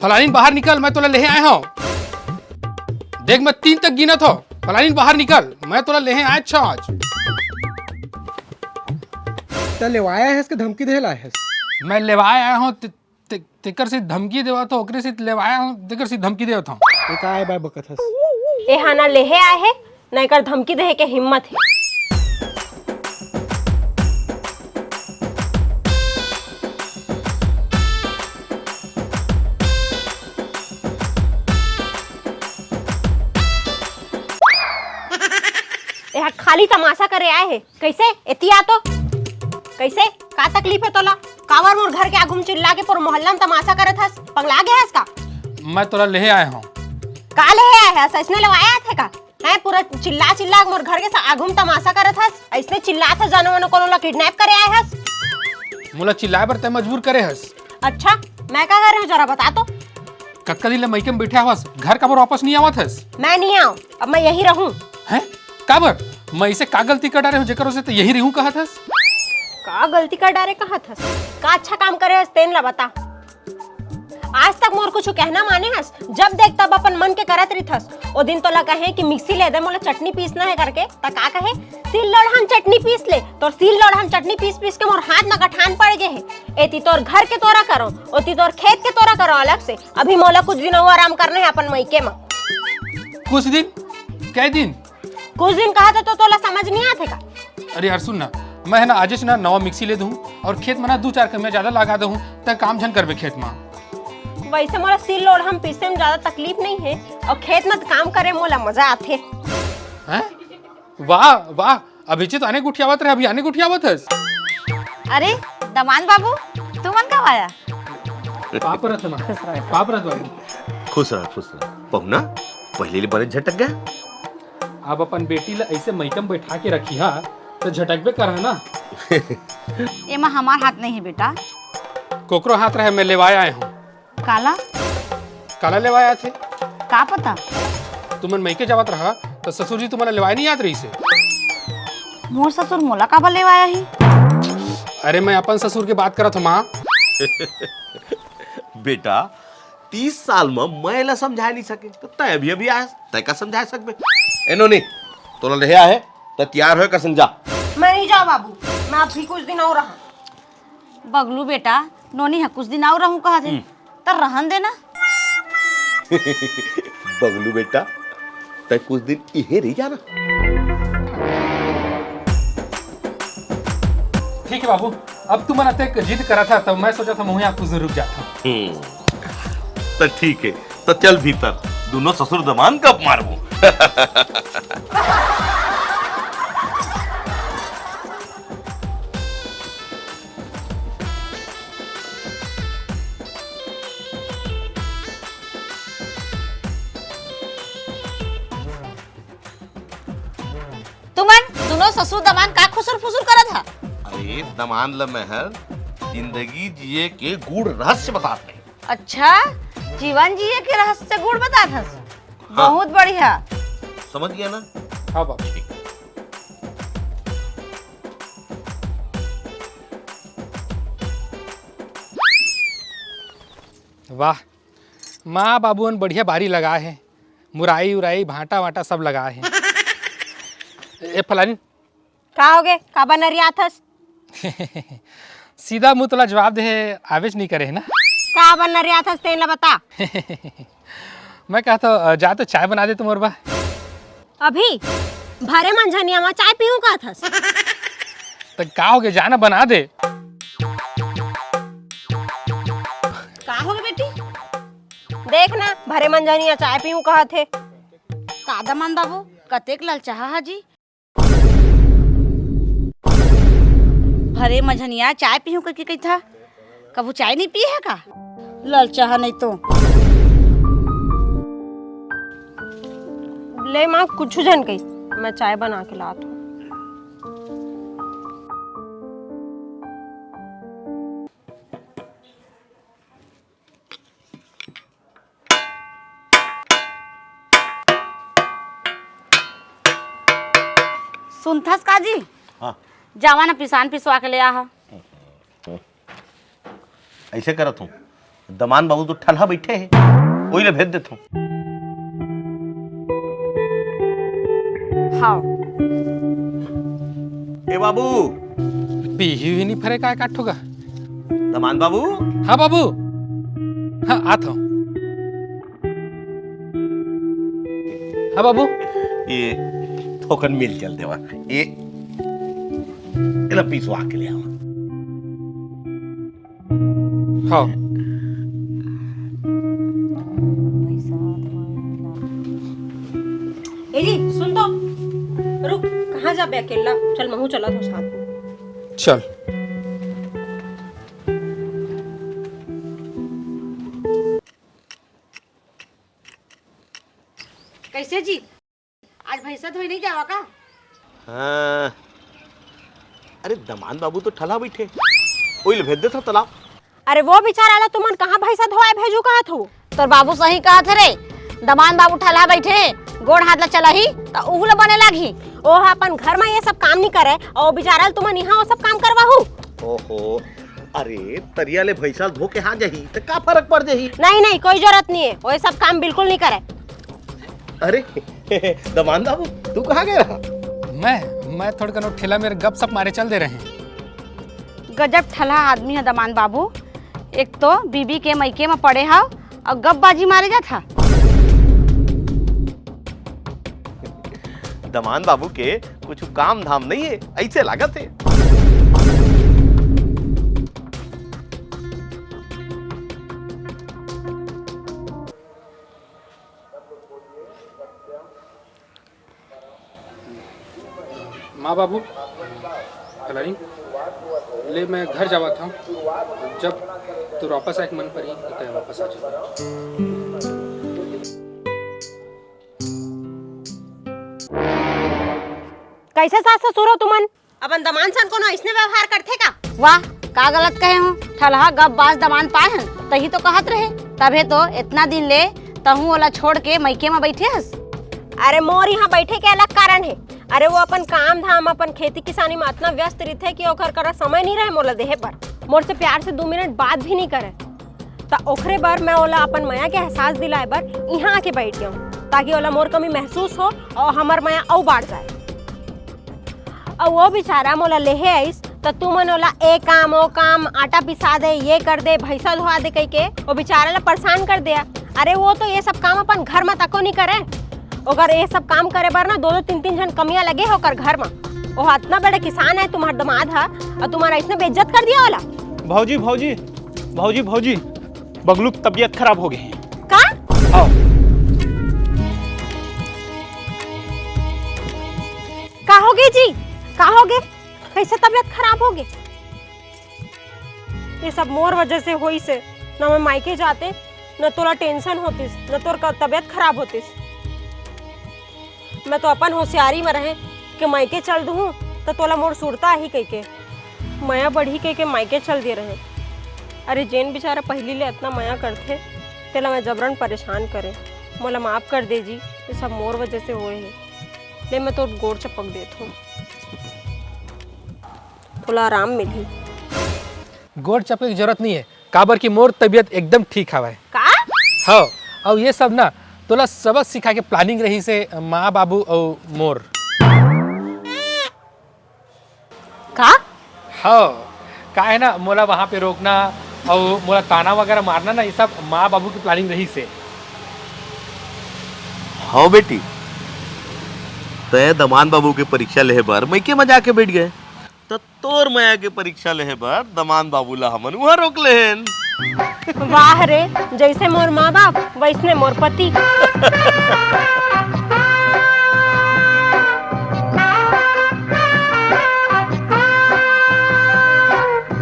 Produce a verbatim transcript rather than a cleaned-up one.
फलानीन, बाहर निकल, मैं तोला लेहे आए हंव। देख, मैं तीन तक गिनत हंव। फलानीन, बाहर निकल, मैं तोला लेहे आए हंव आज। त लेवाए आए हस के धमकी देहे ल आए हस? मैं लेवाए आए हंव, ते, ते, तेकर से धमकी देवत हंव, ओकरे से लेवाए आए हंव, तेकर से धमकी देवत हंव। ये का आए बाय बकत हस? ए हा ना लेहे आए हे, ना एकर धमकी देहे के हिम्मत हे। ए हा खाली तमाशा करे आए हे। कइसे? एती आ तो। कइसे? का तकलीफ हे तोला? काबर मोर घर के आगू म चिल्ला के पूरा मोहल्ला म तमाशा करत हस? पगला गे हस का? मैं तोला लेहे आए हंव। का लेहे आए हस? अइसने लेवाए आथे का? हैं, पूरा चिल्ला चिल्ला के मोर घर के सा-, आगू म तमाशा करत हस? अइसने चिल्लात हस, जानो मानो कोनो ला किडनैप करे आए हस? मोला चिल्लाए बर तैं मजबूर करे हस। अच्छा, मैं का करे हंव, जरा बता तो। कतका दिन ले मइके म बइठे हवस, घर काबर वापस नइ आवत हस? मैं नइ आंव, अब मैं यहीं रहूं। हैं? काबर? मैं अइसे का गलती कर डारे हंव, जेकर वजह से तैं यहीं रहूं कहत हस? का गलती कर डारे कहत हस? का अच्छा काम करे हस, तेन ला बता। आज तक मोर कुछु कहना माने हस? जब देख तब अपन मन के करत रहिथस। ओ दिन तोला कहे कि मिक्सी ले दे, मोला चटनी पीसना हे करके, त का कहे? सिल लोढ़ा म चटनी पीस ले। तोर सिल लोढ़ा म चटनी पीस पीस के मोर हाथ म गठान पड़ गे हे। एती तोर घर के तोरा करो, ओती तोर खेत के तोरा करो अलग से। अभी मोला कुछ दिन अउ आराम करना हे अपन मइके म। कुछ दिन? कै दिन? कुछ दिन कहत हंव तो तोला समझ नइ आथे का? अरे यार सुन ना, मैं हे ना आजेच ना नवा मिक्सी ले दूं अउ खेत म ना दू चार कमिया जादा लगा दूं, तैं काम झन करबे खेत म। वइसे मोला सिल लोढ़ा म पीसे म जादा तकलीफ नइ हे अउ खेत म त काम करे मोला मजा आथे। हैं? वाह, वाह, अभी तो आने गोठियावत रहे, अभी आने गोठियावत हस। अरे, दमांद बाबू, तुमन कब आया? पाप रत माँ। खुश रहो। पाप रत बाबू। खुश रह, खुश रह। पहुना, पहले ले बने झटक गया। अब अपन बेटी ला अइसे मइके म बइठा के रखिहा, त झटकबे करहा ना। एमा हमार हाथ नहीं है बेटा। कोकरो हाथ रहे, मैं लेवाए आए हंव। काला? काला लेवाए आथे? का पता? तुमन मइके जावत रहा, त ससुर जी तुमन ला लेवाए नइ आत रहिसे? मोर ससुर मोला काबर लेवाए आही? अरे, मैं अपन ससुर के बात करत हंव, माँ। बेटा, तीस साल म मैं एला समझाए नइ सके, त तैं अभी अभी आए हस, तैं का समझाए सकबे? ए नोनी, तोला लेहे आहे, त तियार होय कसन जा। मैं नइ जांव बाबू, मैं अभी कुछ दिन अउ रहंव। बगलू बेटा, नोनी ह कुछ दिन अउ रहूं कहत हे, हम्म। त रहन देना। बगलू बेटा, तैं कुछ दिन इहे रहि जाना। ठीक हे बाबू, अब तुमन अतेक जिद करत हव, त मैं सोचत हंव, मैं इहां कुछ दिन रुक जात हंव। हम्म, त ठीक हे, त चल भीतर, दूनों ससुर दमांद गप मारबो। तुमन दूनों ससुर दमांद का खुसुर फुसुर करत हा? अरे, दमांद ल मैं हर जिंदगी जिए के गूढ़ रहस्य बतात रहें। अच्छा, जीवन जिए के रहस्य गूढ़ बतात हस? हाँ। बहुत बढ़िया। समझ गया ना? हाँ बाबू। ठीक। वाह, माँ बाबू मन बढ़िया बारी लगाए हे, मुराई उराई, भांटा वांटा सब लगाए हे। ए फलानी, का होगे? काबर नरियाथस? सीधा मुंह तोला जवाब देहे आवेच नइ करे हे ना? काबर नरियाथस तेन ला बता। मैं कहत हंव, जा तो चाय बना दे तो मोर बर। अभी भरे मंझनिया म चाय पीहूं कहत हस? त का होगे, जा ना बना दे। का होगे बेटी? देख ना, भरे मंझनिया चाय पीहूं कहत हे। का दमांद बाबू, कतेक ललचाहा हा जी? भरे मंझनिया चाय पीहूं कहिके कहिथा, कभू चाय नइ पिए हे का? ललचाहा नहीं तो। ले माँ, कुछ झन कही, मैं चाय बना के लात हंव। सुनथस का जी? हाँ। जावा ना पिसान पिसवा के ले आहा। अइसे करत हंव, दमान बाबू तो ठलहा बइठे हे, ओही ला भेज देथंव। हाँ। ए बाबू। पीही हुई नहीं फरे का काठो का। दमान बाबू। हाँ बाबू। हाँ, आत हंव। हाँ बाबू। ए थोकन मिल चल देवा। ए एला पिसवा के ले आवा। हाँ। ए जी, सुन तो। रुक, कहाँ जाबे अकेला? चल, महूँ चलत हंव साथ में। चल। कैसे जी? आज भैंसा धोए नहीं जावा का? हाँ। अरे, दमान बाबू तो ठलहा बइठे, ओही ला भेज देथंव तलाव। अरे, वो बेचारा ला तुमन कहाँ भैंसा धोए भेजू कहत हो? तोर बाबू सही कहत हे रे, दमान बाबू ठलहा बइठे, गोड़ हाथ ला चलाही त उहू ला बने लागही। ओह अपन घर म ये सब काम नहीं करे, अउ वो बेचारा ला तुमन यहाँ वो सब काम करवाहू। ओहो, अरे, तरिया ले भैंसा धो के आ जाही त का फरक पड़ जाही? नहीं नहीं, कोई जरूरत नहीं है, वो सब काम बिल्कुल नहीं करे। अरे दमान बाबू, तू कहाँ गए रहा? मैं मैं थोड़कन ठेला मेर गपशप मारे चल दे रहेंव। गजब ठलहा आदमी है दमान बाबू। एक तो बीबी के मइके म पड़े हव अउ गपबाजी मारे जात हव। दमान बाबू के कुछ काम धाम नहीं है, ऐसे लागत है। माँ बाबू, हेलो। ले, मैं घर जावत हंव। जब तोर वापस आए के मन परही, त तैं वापस आ जा। कैसे सास ससुर हो तुमन? अपन दमान सन कोनो अइसने व्यवहार करथे का? वाह, का गलत कहे हंव? ठलहा गप बाज दमान पाए हन, तही तो कहत रहे। तभे तो इतना दिन ले तहूँ ओला छोड़ के मइके म बइठे हस। अरे, मोर यहाँ बइठे के अलग कारण हे। अरे, वो अपन काम धाम, अपन खेती किसानी म अतना व्यस्त रहिथे कि ओकर करा समय नहीं रहे मोला देहे बर। मोर से प्यार से दू मिनट बात भी नहीं करे। त ओखरे बर मैं ओला अपन मया के एहसास दिलाए बर इहाँ आके बइठ गेंव, ताकि ओला मोर कमी महसूस हो अउ हमर मया अउ बाढ़ जाए। अउ वो बेचारा मोला लेहे आइस, त तुमन ओला ए काम, ओ काम, आटा पिसा दे, ये कर दे, भैंसा धोआ दे कहिके वो बेचारा ला परेशान कर दे। अरे, वो तो ये सब काम अपन घर म तको नहीं करे। ओकर ये सब काम करे बर ना दो दो तीन तीन झन कमियां लगे हे ओकर घर म। वो अतना बड़े किसान हे तुम्हार दमाद ह, अउ तुम्हार अइसने बेइज्जत कर दिया ओला। भौजी, भौजी, भौजी, भौजी, बगलू के तबीयत खराब हो गे हे। का? हाँ। का हो गे जी? का हो गे? कैसे तबीयत खराब हो गे? ये सब मोर वजह से होइस हे। न मैं मायके जातेंव, न तोला tension होतिस, न तोर का तबीयत खराब होतिस। मैं तो अपन होशियारी म रहेंव कि मायके चल दूहूँ त तोला मोर सुरता आही कहिके, मया बढ़ही कहिके मायके चल दे रहेंव। अरे, जेन बेचारा पहिली ले अतना मया करथे, तेला मैं जबरन परेशान करेंव। मोला माफ कर दे जी, ये सब मोर वजह से होए हे। ले, मैं तोर गोड़ चपक देत हंव। तोला आराम मिलही। गोड़ चपके के जरूरत नहीं हे, काबर कि मोर तबीयत एकदम ठीक हवय। का? हव, अउ ये सब ना तोला सबक सिखाए के planning रहिस हे माँ बाबू अउ मोर। का? हव, का हे ना, मोला वहाँ पे रोकना अउ मोला ताना वगैरह मारना ना, ये सब माँ बाबू के planning रहिस हे। हव बेटी, तैं दमान बाबू के परीक्षा लेहे बर मइके म जाके बइठ गे, त तोर मया के परीक्षा लेहे बर दमान बाबू ला हमन उहाँ रोक लेहेन। वाह रे, जइसे मोर माँ बाप वइसने मोर पति।